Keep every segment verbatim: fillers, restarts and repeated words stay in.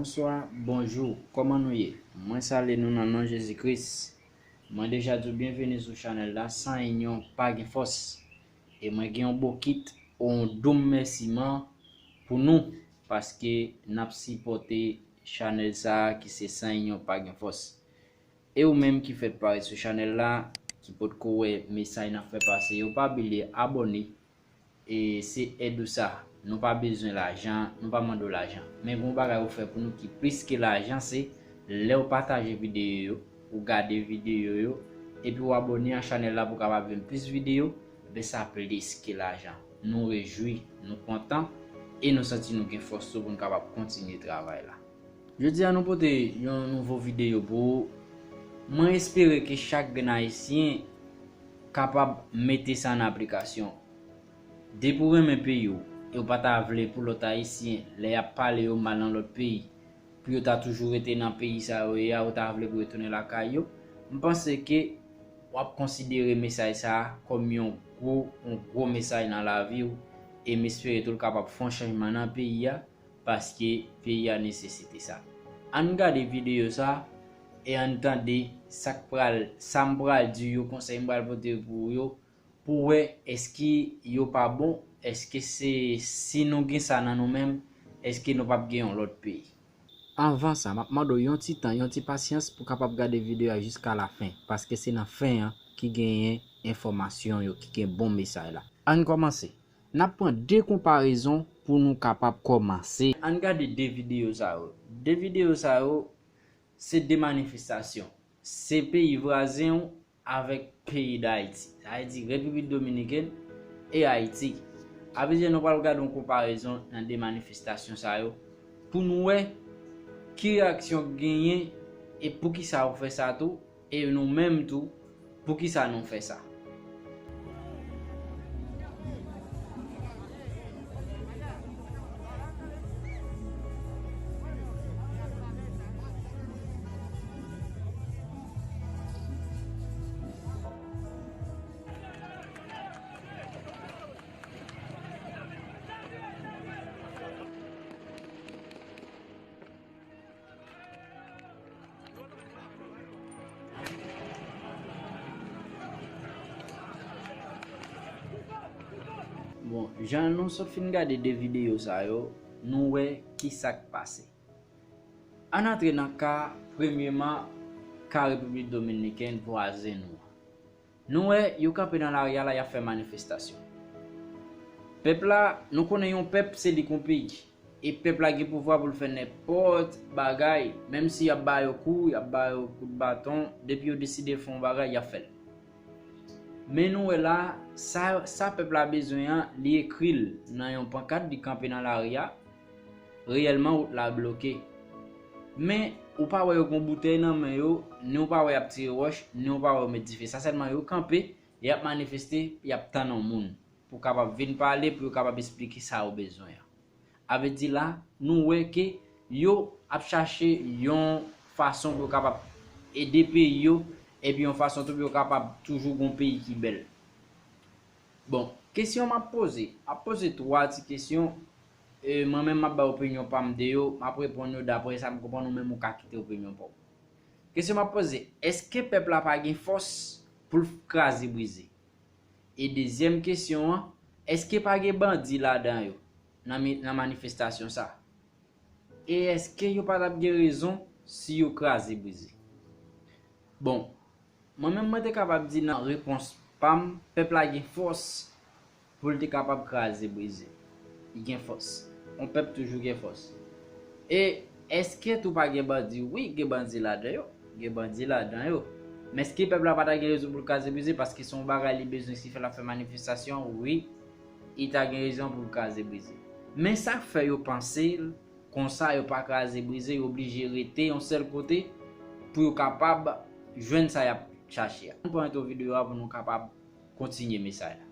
Bonswa, bonjou, kòman nou ye? Mwen salye nou nan non Jezi Kris. Mwen deja di w byenveni sou chanèl la, san inyon pa gen fòs. E mwen gen yon bokit ou yon doum mèsiman pou nou, paske n ap sipòte chanèl sa a ki se san inyon pa gen fòs. E ou menm ki fèk parèt sou chanèl la, ki potko wè mesaj n ap fè pase yo, pa bliye abòne. E se èd ou sa. Nou pa bezwen lajan, nou pa mande w lajan. Men gen yon bagay ou fè pou nou ki plis ke lajan, se lè w pataje videyo yo, ou gade videyo yo, epi w abòne a chanèl la pou w kapab jwenn plis videyo, ben sa plis ke lajan. Nou rejwi, nou kontan, e nou santi nou gen fòs tou pou nou kapab kontinye travay la. Jodi a nou pote yon nouvo videyo pou ou. Mwen espere ke chak grenn Ayisyen kapab mete sa an aplikasyon. Depi w renmen peyi w, e w pa ta vle pou lòt Ayisyen, lè y ap pale yo mal nan lòt peyi, pou yo ta toujou rete nan peyi sa yo ye a, ou ta vle pou yo tounen lakay yo, m panse ke w ap konsidere mesaj sa a kòm yon gwo, yon gwo mesaj nan lavi w, e m espere tou l kapab fè yon chanjman nan peyi a, paske peyi a nesesite sa. Ann gade videyo sa e ann tande sa k pral, sa m pral di yo, konsèy m pral pote pou yo, pou wè èske yo pa bon, èske se si nou gen sa nan nou menm, èske nou p ap gen yon lòt peyi. Anvan sa, m ap mande w yon ti tan, yon ti pasyans pou w kapab gade videyo a jiska lafen, paske se nan fen an ki genyen enfòmasyon yo, ki gen bon mesaj la. Ann kòmanse. N ap pran de konparezon pou nou kapab kòmanse. Ann gade de videyo sa yo. De videyo sa yo, se de manifestasyon. Se peyi vwazen w avèk peyi Dayiti. Sa vle di Repiblik Dominikèn e Ayiti. Avèk nou pral gade yon konparezon nan de manifestasyon sa yo pou nou wè ki reyaksyon k genyen e poukisa yo fè sa tou. E nou menm tou, poukisa nou fè sa? Bon, jan nou sot fin gade de videyo sa yo, nou wè ki sa k pase. Ann antre nan ka, premyeman, ka Repiblik Dominikèn, vwazen nou an. Nou wè, yo kanpe nan lari a la, y ap fè manifestasyon. Pèp la, nou konnen yon pèp, se li k yon peyi. E pèp la gen pouvwa pou l fè nenpòt bagay, menm si y ap ba yo kou, y ap ba yo kout baton, depi yo deside fè yon bagay, y ap fè l. Men nou wè la, sa, sa pèp la bezwen an, li ekri l nan yon pankat, li kanpe nan lari a. Reyèlman, wout la bloke. Men, ou pa wè yo gen boutèy nan men yo, ni ou pa wè y ap tire wòch, ni ou pa wè yo met dife. Sa sèlman yo kanpe, y ap manifeste, y ap tann yon moun pou kapab vin pale, pou yo kapab esplike sa yo bezwen an. A vle di la, nou wè ke yo ap chache yon fason pou yo kapab ede peyi yo, epi yon fason tou pou yo kapab toujou gon peyi ki bèl. Bon, kesyon m ap poze, m ap poze twa ti kesyon, e, mwen menm m ap bay opinyon pa m de yo, m ap reponn yo daprè sa m konprann, ou menm ou ka kite opinyon pa w. Kesyon m ap poze, èske pèp la pa gen fòs pou l kraze brize? E dezyèm kesyon an, èske pa gen bandi ladan yo nan mi-, nan manifestasyon sa? E èske yo pa t ap gen rezon si yo kraze brize? Bon, mwen menm mwen te kapab di nan repons pa m, pèp la gen fòs pou l te kapab kraze brize. Li gen fòs. Yon pèp toujou gen fòs. E èske tou pa gen bandi? Wi, gen bandi ladan yo. Gen bandi ladan yo. Men èske pèp la pa ta gen rezon pou l kraze brize? Paske se yon bagay li bezwen si fè l ap fè manifestasyon, wi, li ta gen rezon pou l kraze brize. Men sa k fè yo panse l konsa, yo pa kraze brize, yo oblije rete yon sèl kote pou yo kapab jwenn sa y ap chache a. Ann pran entwo videyo a pou nou kapab kontinye mesaj la.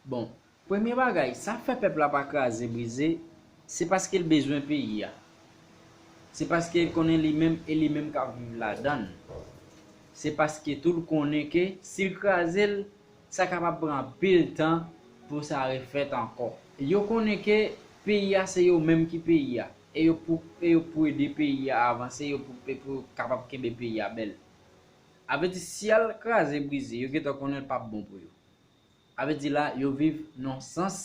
Bon, premye bagay, sa fè pèp la pa kraze brize, se paske l bezwen peyi a. Se paske l konnen li menm e li menm k ap viv ladan l. Se paske tou l konnen ke si l kraze l, sa kapab pran anpil tan pou sa refèt ankò. Yo konnen ke peyi a se yo menm ki peyi a, e yo pou, e yo pou ede peyi a avanse, yo pou, e pou kapab kenbe peyi a bèl. Sa vle di si y al kraze brize, yo gentan konnen l p ap bon pou yo. Sa vle di la, yo viv nan sans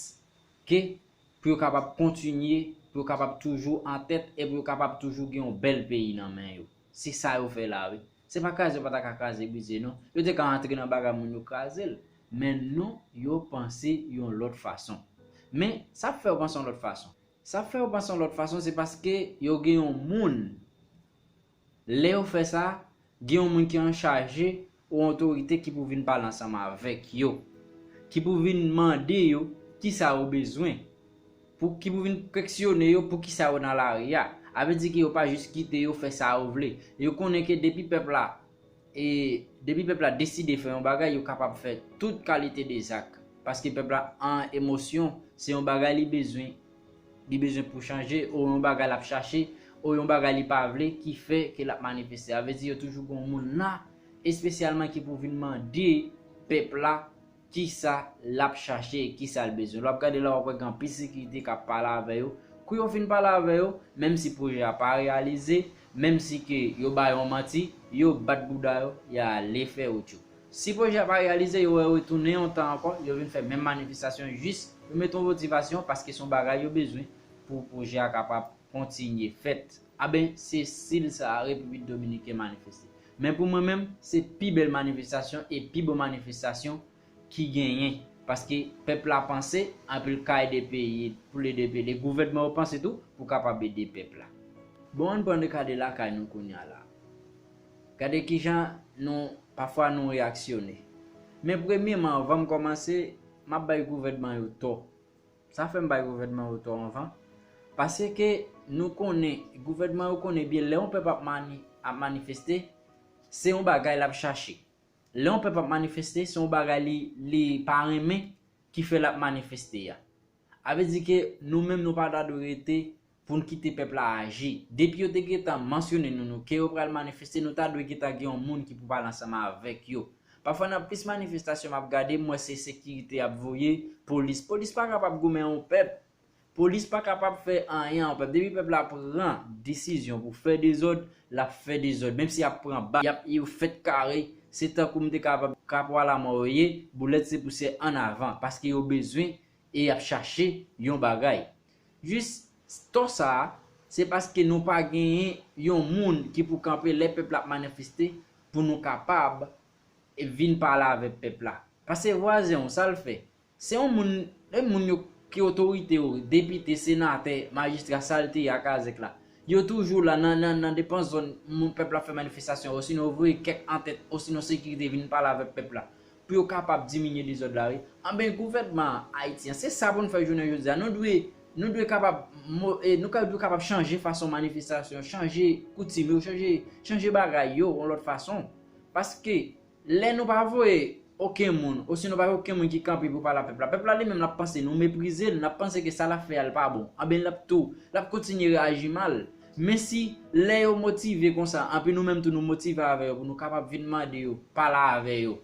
ke pou yo kapab kontinye, pou yo kapab toujou an tèt e pou yo kapab toujou gen yon bèl peyi nan men yo. Se sa yo fè la, wi. Se pa kraze yo pa ta ka kraze brize, non. Yo te ka antre nan bagay moun yo kraze l. Men non, yo panse yon lòt fason. Men, sa ap fè yo panse yon lòt fason. Sa ap fè yo panse yon lòt fason, se paske yo gen yon moun. Lè yo fè sa, gen yon moun ki an chaje ou otorite ki pou vin pale ansanm avèk yo, ki pou vin mande yo kisa yo bezwen, pou, ki pou vin keksyone yo pou kisa yo nan lari a. Sa vle di ke yo pa jis kite yo fè sa yo vle. Yo konnen ke depi pèp la, e depi pèp la deside fè yon bagay, yo kapab fè tout kalite de zak. Paske pèp la an emosyon, se yon bagay li bezwen, li bezwen pou chanje, ou yon bagay l ap chache, ou yon bagay li pa vle, ki fè ke l ap manifeste. Sa vle di yo toujou gen yon moun la, espesyalman ki pou vin mande pèp la kisa l ap chache, kisa l bezwen. Lè w ap gade la, w ap wè gen anpil sekirite k ap pale avè yo. Kou yo fin pale avè yo, menm si pwojè a pa reyalize, menm si ke yo ba yo manti, yo bat bouda yo, y ale fè wout yo. Si pwojè a pa reyalize, yo retounen yon tan ankò, yo vin fè menm manifestasyon jis pou mete yon motivasyon, paske se yon bagay yo bezwen pou pwojè a kapab kontinye fèt. Aben, se estil sa a Repiblik Dominikèn manifeste. Men pou mwen menm, se pi bèl manifestasyon e pi bon manifestasyon ki genyen. Paske pèp la panse, anpil ka ede peyi, pou l ede peyi. Gouvènman yo panse tou pou kapab ede pèp la. Bon, ann pran de ka de lakay nou kounye a la. Gade kijan nou, pafwa nou reyaksyone. Men premyeman, anvan m kòmanse, m ap bay gouvènman yo tò. Sa fè m bay gouvènman yo tò anvan. Paske nou konnen, gouvènman yo konnen byen lè yon pèp ap mani-, ap manifeste, se yon bagay l ap chache. Lè yon pèp ap manifeste, se yon bagay li, li pa renmen ki fè l ap manifeste a. Sa vle di ke nou menm nou pa ta dwe rete pou n kite pèp la aji. Depi yo te gentan mansyone nou, nou, ke yo pral manifeste, nou ta dwe gentan gen yon moun ki pou pale ansanm avèk yo. Pafwa nan plis manifestasyon m ap gade, m wè se sekirite y ap voye, polis. Polis pa kapab goumen yon pèp. Polis pa kapab fè anyen a yon pèp. Depi pèp la pran desizyon pou fè dezòd, l ap fè dezòd. Menm si y ap pran bal, y ap, yo fèt kare, se tankou m te kapab, kapwa lamò yo ye, boulèt se pouse ann avan, paske yo bezwen e y ap chache yon bagay. Jis tò sa a, se paske nou pa genyen yon moun ki pou kanpe lè pèp la ap manifeste pou nou kapab vin pale avèk pèp la. Paske vwazen w, sa l fè? Se yon moun, e moun yo ki otorite yo, depite, senatè, majistra, sa l te ye a Kazèk la. Yo toujou la nan, nan, nan depan zòn moun pèp la fè manifestasyon, osinon yo voye kèk antèt, osinon sekirite vin pale avèk pèp la. Pou yo kapab diminye dezòd la, wi. Anben, gouvènman ayisyen, se sa pou n fè jounen jodi a. Nou dwe, nou dwe kapab, mo-, e, nou ka, dwe kapab chanje fason manifestasyon, chanje koutim yo, chanje, chanje bagay yo, yon lòt fason. Paske, lè nou pa voye okenn moun, osinon pa gen okenn moun ki kanpe pou pale a pèp la, pèp la li menm l ap panse nou meprize l, l ap panse ke sa l ap fè a l pa bon. Anben, l ap tou, l ap kontinye reyaji mal. Men si lè yo motive konsa, anpi nou menm tou nou motive avè yo pou nou kapab vin mande yo pale avè yo.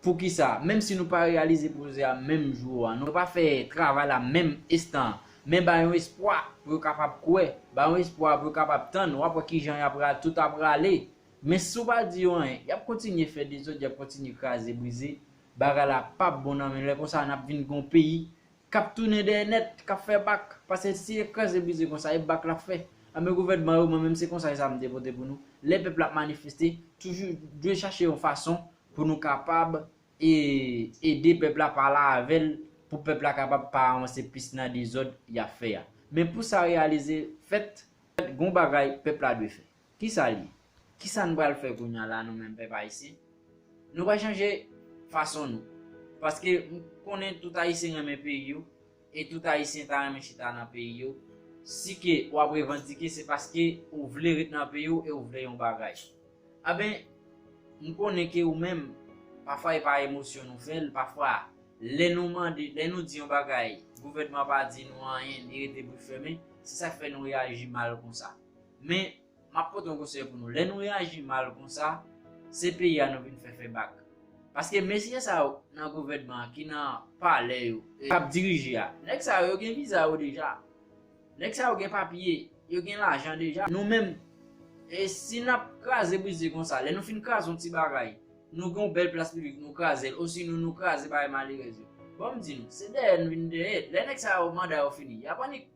Poukisa? Menm si nou pa reyalize pwojè a menm jou a, nou pa fè travay la menm estan, men ba yo espwa pou yo kapab kwè, ba yo espwa pou yo kapab tann, w ap wè kijan y ap ra-, tout ap rale. Men si w pa di yo anyen, y ap kontinye fè dezòd, y ap kontinye kraze brize, bagay la p ap bon nan men lè konsa n ap vin gen yon peyi k ap tounen dèyè nèt, k ap fè bak. Paske si e kraze brize konsa, e bak l ap fè. Anben gouvènman yo, mwen menm se konsèy sa m te pote pou nou. Lè pèp la ap manifeste, toujou dwe chache yon fason pou nou kapab e ede pèp la, pale avè l, pou pèp la kapab pa avanse plis nan dezòd y ap fè a. Men pou sa reyalize, fèt, fèt gon bagay pèp la dwe fè. Kisa l ye? Kisa n pral fè kounye a la, nou menm pèp ayisyen? Nou pral chanje fason nou. Paske m konnen tout Ayisyen renmen peyi yo, e tout Ayisyen ta renmen chita nan peyi yo. Si ke w ap revandike, se paske ou vle ret nan peyi w e ou vle yon bagay. Anben, m konnen ke ou menm, pafwa e pa emosyon nou fè l, pafwa lè nou mande, lè nou di yon bagay, gouvènman pa di nou anyen, li rete bouch fèmen, se sa k fè nou reyaji mal konsa. Men, M ap pote yon konsèy pou nou. Lè nou reyaji mal konsa, se peyi a nou vin fè fè bak. Paske mesye sa yo nan gouvènman an, ki nan palè yo, e k ap dirije a, nèg sa yo, yo gen viza yo deja. Nèg sa yo gen papye, yo gen lajan deja. Nou menm, e si n ap kraze brize konsa, lè nou fin kraze yon ti bagay, nou gen yon bèl plas piblik, nou kraze l, osinon nou kraze bagay malerèz yo. Bon, m di nou, se dèyè n vin dèyè. Lè nèg sa yo manda yo fini, y ap annik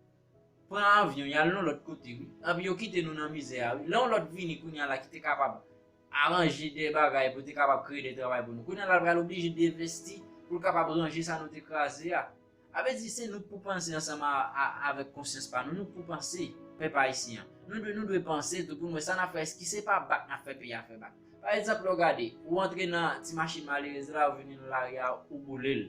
pran avyon, y al nan lòt kote, wi. Epi yo kite nou nan mizè a, wi. Lè yon lòt vini kounye a la ki te kapab aranje de bagay pou te kapab kreye de travay pou nou, kounye a la l pral oblije devensti pou l kapab ranje sa nou te kraze a. Sa vle di se nou k pou panse ansanm a, a, avèk konsyans pa nou, nou k pou panse, pèp ayisyen an. Nou dwe, nou dwe panse tou pou n wè sa n ap fè, èske se pa bak n ap fè peyi a fè bak. Pa egzanp, lè w gade, ou antre nan ti machin malerèz la, ou vini nan lari a, ou boule l.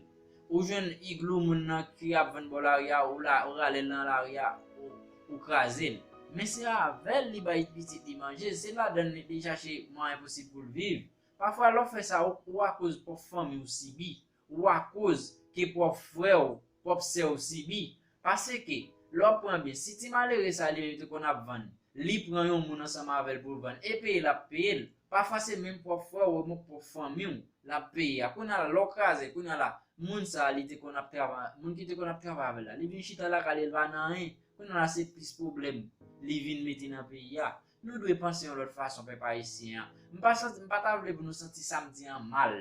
Ou jwenn iglou moun nan ki ap vann bò lari a, ou la, ou rale l nan lari a, ou, ou kraze l. Men se avè l li bay pitit li manje, se ladan l li te chache mwayen posib pou l viv. Pafwa, lè w fè sa, ou, ou akoz pwòp fanmi w sibi. Ou akoz ke pwòp frè w, pwòp sè w sibi. Paske, lè w ap pran byen, si ti malere sa li menm te konn ap vann, li pran yon moun ansanm avè l pou l vann, e peye l ap peye l. Pafwa se menm pwòp frè w, menm pwòp fanmi w, l ap peye a. Kounye a la, lè w kraze, kounye a la, moun sa a li te konn ap travay, moun ki te konn ap travay avè l la, li vin chita lakay li, li pa nan anyen. Kounye a la, se plis pwoblèm li vin mete nan peyi a. Nou dwe panse yon lòt fason, pèp ayisyen an. M pa santi, m pa ta vle pou nou santi sa m di an mal.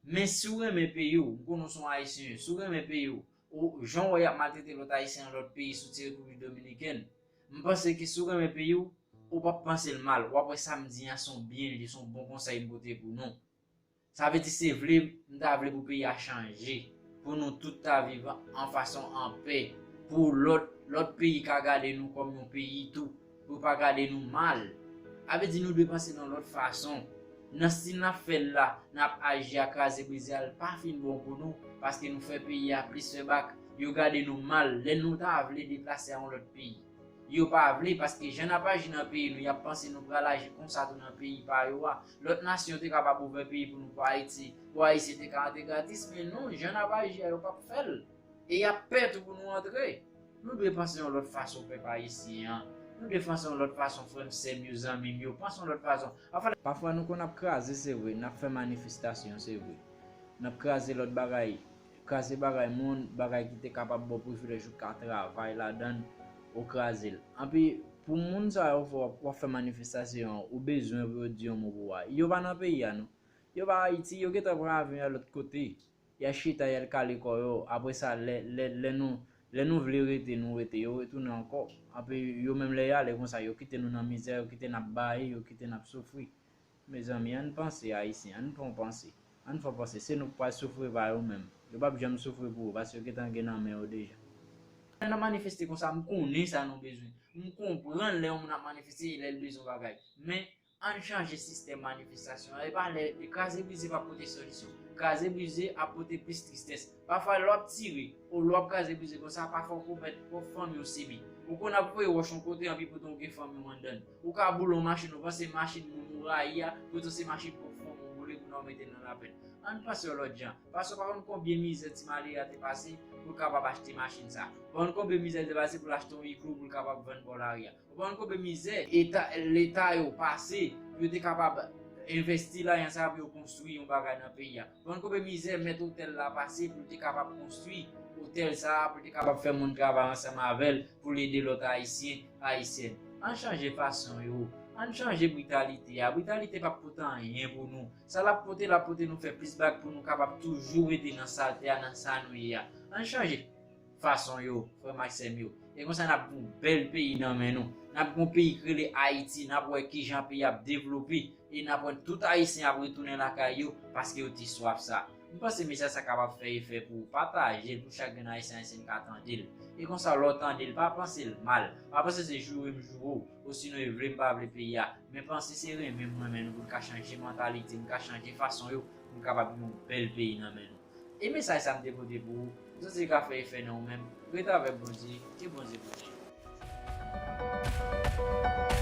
Men si w renmen peyi w, m konnen w se yon Ayisyen, si w renmen peyi w, ou, jan w wè y ap maltrete lòt Ayisyen nan lòt peyi, soti Repiblik Dominikèn, m panse ke si w renmen peyi w, ou p ap panse l mal, w ap wè sa m di an se yon byen li ye, se yon bon konsèy m pote pou nou. Sa vle di se vle, m ta vle pou peyi a chanje, pou nou tout ta viv an fason an pè, pou lòt, lòt peyi ka gade nou kòm yon peyi tou, pou yo pa gade nou mal. Sa vle di nou dwe panse nan lòt fason. Nan stil n ap fè l la, n ap aji a kraze brize a, l pa fin bon pou nou, paske nou fè peyi a plis fè bak. Yo gade nou mal lè nou ta vle deplase a yon lòt peyi. Yo pa vle, paske jan n ap aji nan peyi nou, y ap panse nou pral aji konsa tou nan peyi pa yo a. Lòt nasyon te kapab ouvè peyi pou nou, pou Ayiti, pou Ayisyen te ka antre gratis, men non, jan n ap aji a, yo p ap fè l. E y ap pè tou pou nou antre. Nou dwe panse yon lòt fason, pèp ayisyen an. Nou dwe panse yon lòt fason, frè m, sè m yo, zanmi m yo. Panse yon lòt fason. Anfen, pafwa nou konn ap kraze, se vre, n ap fè manifestasyon, se vre. N ap kraze lòt bagay, kraze bagay moun, bagay ki te kapab ba w privilèj ou ka travay ladan l, ou kraze l. Anpi, pou moun sa yo, w ap, w ap fè manifestasyon an, ou bezwen pou yo di yon mo pou ou a. Yo pa nan peyi a, non. Yo pa Ayiti, yo gentan pran avyon y al lòt kote. Y al chita, y al kale kò yo. Apre sa, lè, lè, lè nou, lè nou vle rete, nou rete. Yo retounen ankò. Anpi, yo menm lè y ale konsa, yo kite nou nan mizè, yo kite n ap baye, yo kite n ap soufri. Mezanmi, ann panse, Ayisyen, ann fè yon panse. Ann fè yon panse. Se nou k pral soufri pa yo menm. Yo p ap janm soufri pou ou, paske yo gentan gen nan men yo deja. Lè n ap manifeste konsa, m konnen sa nou bezwen. M konprann lè yon moun ap manifeste, lè l bezwen yon bagay. Men, ann chanje sistèm manifestasyon an. E pa lè, e kraze brize p ap pote solisyon. Kraze brize ap pote plis tristès. Pafwa, lè w ap tire, ou lè w ap kraze brize konsa, pafwa ou komèt pwòp fanmi w sibi. Ou konn ap voye wòch yon kote, anpi poutan ou gen fanmi w anndan l. Ou ka boule yon machin, ou panse machin moun ou rayi a, poutan se machin pwòp fanmi w boule kounye a ou mete l nan lapenn. Ann panse yon lòt jan. Paske w pa konn konbyen mizè ti malere a te pase pou l kapab achte machin sa. W pa konn konbyen mizè l te pase pou l achte yon iglou pou l kapab vann bò lari a. Ou konprann konbyen mizè eta, leta yo pase pou yo te kapab envesti lajan sa pou yo konstwi yon bagay nan peyi a. Ou konprann konbyen mizè mèt otèl la pase pou l te kapab konstwi otèl sa, pou l te kapab fè moun travay ansanm avè l, pou l ede lòt Ayisyen, Ayisyèn. Ann chanje fason yo, ann chanje britalite a. Britalite p ap pote anyen pou nou. Sa l ap pote, l ap pote nou fè plis bak pou nou kapab toujou rete nan salte a, nan sa nou ye a. Ann chanje fason yo, frè m ak sè m yo. E konsa n ap gen yon bèl peyi nan men nou. N ap gen yon peyi k rele Ayiti, n ap wè kijan peyi ap devlope, e n ap wè tout Ayisyen ap retounen lakay yo paske yo te swaf sa. M panse mesaj sa kapab fè efè pou ou. Pataje l pou chak grenn Ayisyen, Ayisyèn ka tande l. E konsa, lè w tande l, pa panse l mal. Pa panse se joure m joure w, osinon e vle m pa vle peyi a. Men panse se renmen m renmen nou pou n ka chanje mantalite, n ka chanje fason yo, pou n kapab gen yon bèl peyi nan men nou. E mesaj sa m te pote pou ou, m santi li ka fè efè nan ou menm. Ret avèk Bondye, ke Bondye beni w.